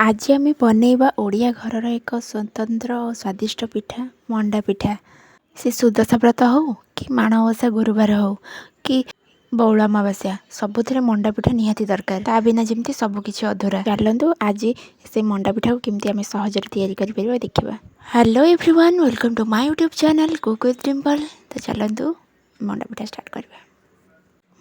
ଆଜି ଆମେ ବନେଇବା ଓଡ଼ିଆ ଘରର ଏକ ସ୍ୱତନ୍ତ୍ର ଓ ସ୍ୱାଦିଷ୍ଟ ପିଠା, ମଣ୍ଡା ପିଠା। ସେ ସୁଦଶା ବ୍ରତ ହଉ କି ମାଣବସା ଗୁରୁବାର ହଉ କି ବଉଳ ଅମାବାସ୍ୟା, ସବୁଥିରେ ମଣ୍ଡା ପିଠା ନିହାତି ଦରକାର। ତା ବିନା ଯେମିତି ସବୁକିଛି ଅଧୁରା। ଚାଲନ୍ତୁ, ଆଜି ସେ ମଣ୍ଡା ପିଠାକୁ କେମିତି ଆମେ ସହଜରେ ତିଆରି କରିପାରିବା ଦେଖିବା। Hello everyone, welcome to my YouTube channel Cook with Dimple। ତ ଚାଲନ୍ତୁ, ମଣ୍ଡା ପିଠା ଷ୍ଟାର୍ଟ କରିବା।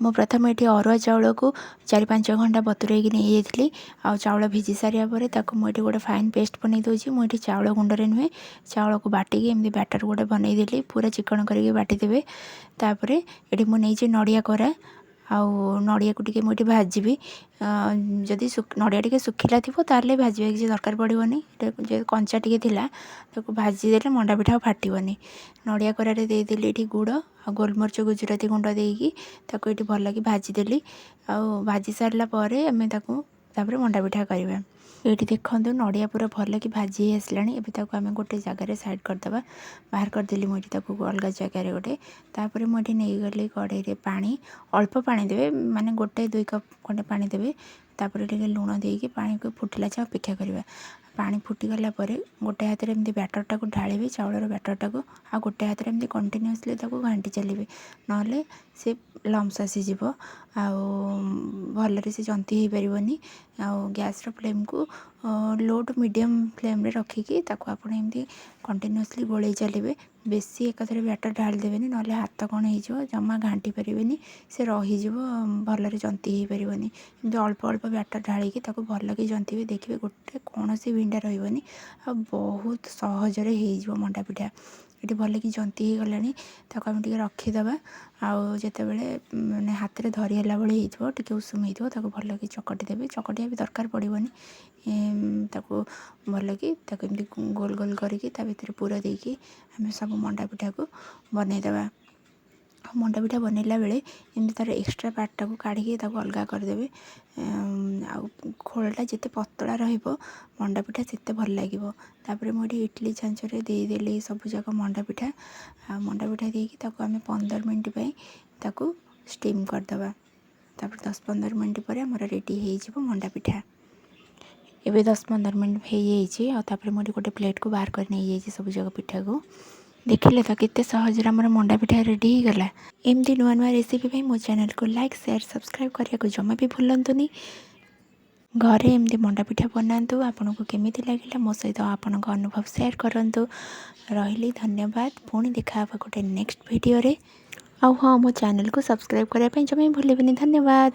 ମୁଁ ପ୍ରଥମେ ଏଠି ଅରୁଆ ଚାଉଳକୁ 4-5 ଘଣ୍ଟା ବତୁରେଇକି ନେଇଯାଇଥିଲି। ଆଉ ଚାଉଳ ଭିଜି ସାରିବା ପରେ ତାକୁ ମୁଁ ଏଠି ଗୋଟେ ଫାଇନ୍ ପେଷ୍ଟ ବନେଇ ଦେଉଛି। ମୁଁ ଏଠି ଚାଉଳ ଗୁଣ୍ଡରେ ନୁହେଁ, ଚାଉଳକୁ ବାଟିକି ଏମିତି ବ୍ୟାଟର୍ ଗୋଟେ ବନେଇଦେଲି। ପୁରା ଚିକଣ କରିକି ବାଟିଦେବେ। ତାପରେ ଏଠି ମୁଁ ନେଇଛି ନଡ଼ିଆ କୋରା ଆଉ ନଡ଼ିଆକୁ ଟିକେ ମୁଁ ଏଠି ଭାଜିବି। ଯଦି ନଡ଼ିଆ ଟିକେ ଶୁଖିଲା ଥିବ, ତାହେଲେ ଭାଜିବା କିଛି ଦରକାର ପଡ଼ିବନି। ଯେହେତୁ କଞ୍ଚା ଟିକେ ଥିଲା, ତାକୁ ଭାଜିଦେଲେ ମଣ୍ଡା ପିଠା ଆଉ ଫାଟିବନି। ନଡ଼ିଆ କୋରାରେ ଦେଇଦେଲି ଏଠି ଗୁଡ଼ ଆଉ ଗୋଲମରିଚ, ଗୁଜୁରାତି ଗୁଣ୍ଡ ଦେଇକି ତାକୁ ଏଠି ଭଲକି ଭାଜିଦେଲି। ଆଉ ଭାଜି ସାରିଲା ପରେ ଆମେ ତାକୁ ତାପରେ ମଣ୍ଡା ପିଠା କରିବା। ଏଇଠି ଦେଖନ୍ତୁ, ନଡ଼ିଆ ପୁରା ଭଲକି ଭାଜି ହେଇ ଆସିଲାଣି। ଏବେ ତାକୁ ଆମେ ଗୋଟେ ଜାଗାରେ ସାଇଡ଼୍ କରିଦେବା। ବାହାର କରିଦେଲି ମୁଁ ଏଠି ତାକୁ ଅଲଗା ଜାଗାରେ ଗୋଟେ। ତାପରେ ମୁଁ ଏଠି ନେଇଗଲି କଢ଼େଇରେ ପାଣି। ଅଳ୍ପ ପାଣି ଦେବେ, ମାନେ 1-2 କପ୍ ଖଣ୍ଡେ ପାଣି ଦେବେ। ତାପରେ ଟିକେ ଲୁଣ ଦେଇକି ପାଣିକୁ ଫୁଟିଲା ଯାଏ ଅପେକ୍ଷା କରିବା। ପାଣି ଫୁଟିଗଲା ପରେ ଗୋଟେ ହାତରେ ଏମିତି ବ୍ୟାଟରଟାକୁ ଢାଳିବେ, ଚାଉଳର ବ୍ୟାଟରଟାକୁ, ଆଉ ଗୋଟେ ହାତରେ ଏମିତି କଣ୍ଟିନ୍ୟୁଅସଲି ତାକୁ ଘାଣ୍ଟି ଚାଲିବେ। ନହେଲେ ସେ ଲମ୍ସ ଆସିଯିବ ଆଉ ଭଲରେ ସେ ଜନ୍ତି ହେଇପାରିବନି। ଆଉ ଗ୍ୟାସ୍ର ଫ୍ଲେମ୍କୁ ଲୋ ଟୁ ମିଡ଼ିୟମ୍ ଫ୍ଲେମ୍ରେ ରଖିକି ତାକୁ ଆପଣ ଏମିତି କଣ୍ଟିନ୍ୟୁଅସଲି ଗୋଳେଇ ଚାଲିବେ। ବେଶୀ ଏକାଥରେ ବ୍ୟାଟର୍ ଢାଳି ଦେବେନି, ନହେଲେ ହାତ କ'ଣ ହେଇଯିବ, ଜମା ଘାଣ୍ଟି ପାରିବେନି, ସେ ରହିଯିବ, ଭଲରେ ଜନ୍ତି ହେଇପାରିବନି। ଏମିତି ଅଳ୍ପ ଅଳ୍ପ ବ୍ୟାଟର୍ ଢାଳିକି ତାକୁ ଭଲକି ଜନ୍ତିବେ। ଦେଖିବେ, ଗୋଟେ କୌଣସି ବିଣ୍ଡା ରହିବନି ଆଉ ବହୁତ ସହଜରେ ହେଇଯିବ ମଣ୍ଡା ପିଠା। ଏଠି ଭଲକି ଜନ୍ତି ହେଇଗଲାଣି। ତାକୁ ଆମେ ଟିକେ ରଖିଦେବା। ଆଉ ଯେତେବେଳେ ମାନେ ହାତରେ ଧରି ହେଲା ଭଳି ହେଇଥିବ, ଟିକେ ଉଷୁମ ହେଇଥିବ, ତାକୁ ଭଲକି ଚକଟି ଦେବେ। ଚକଟିବା ବି ଦରକାର ପଡ଼ିବନି। ତାକୁ ଭଲକି ତାକୁ ଏମିତି ଗୋଲ ଗୋଲ କରିକି ତା ଭିତରେ ପୁର ଦେଇକି ଆମେ ସବୁ ମଣ୍ଡା ପିଠାକୁ ବନେଇଦେବା। ଆଉ ମଣ୍ଡା ପିଠା ବନେଇଲା ବେଳେ ଏମିତି ତା'ର ଏକ୍ସଟ୍ରା ପାର୍ଟଟାକୁ କାଢ଼ିକି ତାକୁ ଅଲଗା କରିଦେବେ। ଆଉ ଖୋଳଟା ଯେତେ ପତଳା ରହିବ, ମଣ୍ଡା ପିଠା ସେତେ ଭଲ ଲାଗିବ। ତାପରେ ମୁଁ ଏଠି ଇଟଲି ଛାଞ୍ଚରେ ଦେଇଦେଲି ସବୁଯାକ ମଣ୍ଡା ପିଠା। ଆଉ ମଣ୍ଡା ପିଠା ଦେଇକି ତାକୁ ଆମେ 15 ମିନିଟ୍ ପାଇଁ ତାକୁ ଷ୍ଟିମ୍ କରିଦେବା। ତାପରେ 10-15 ମିନିଟ୍ ପରେ ଆମର ରେଡ଼ି ହେଇଯିବ ମଣ୍ଡା ପିଠା। ଏବେ 10-15 ମିନିଟ୍ ହେଇଯାଇଛି। ଆଉ ତାପରେ ମୁଁ ଏଠି ଗୋଟେ ପ୍ଲେଟ୍କୁ ବାହାର କରି ନେଇଯାଇଛି ସବୁଯାକ ପିଠାକୁ। ଦେଖିଲେ ତ, କେତେ ସହଜରେ ଆମର ମଣ୍ଡା ପିଠା ରେଡ଼ି ହେଇଗଲା। ଏମିତି ନୂଆ ନୂଆ ରେସିପି ପାଇଁ ମୋ ଚ୍ୟାନେଲକୁ ଲାଇକ୍, ସେୟାର, ସବସ୍କ୍ରାଇବ୍ କରିବାକୁ ଜମା ବି ଭୁଲନ୍ତୁନି। ଘରେ ଏମିତି ମଣ୍ଡା ପିଠା ବନାନ୍ତୁ। ଆପଣଙ୍କୁ କେମିତି ଲାଗିଲା, ମୋ ସହିତ ଆପଣଙ୍କ ଅନୁଭବ ସେୟାର କରନ୍ତୁ। ରହିଲି, ଧନ୍ୟବାଦ। ପୁଣି ଦେଖା ହେବ ଗୋଟେ ନେକ୍ସଟ ଭିଡ଼ିଓରେ। ଆଉ ହଁ, ମୋ ଚ୍ୟାନେଲକୁ ସବସ୍କ୍ରାଇବ୍ କରିବା ପାଇଁ ଜମା ବି ଭୁଲିବେନି। ଧନ୍ୟବାଦ।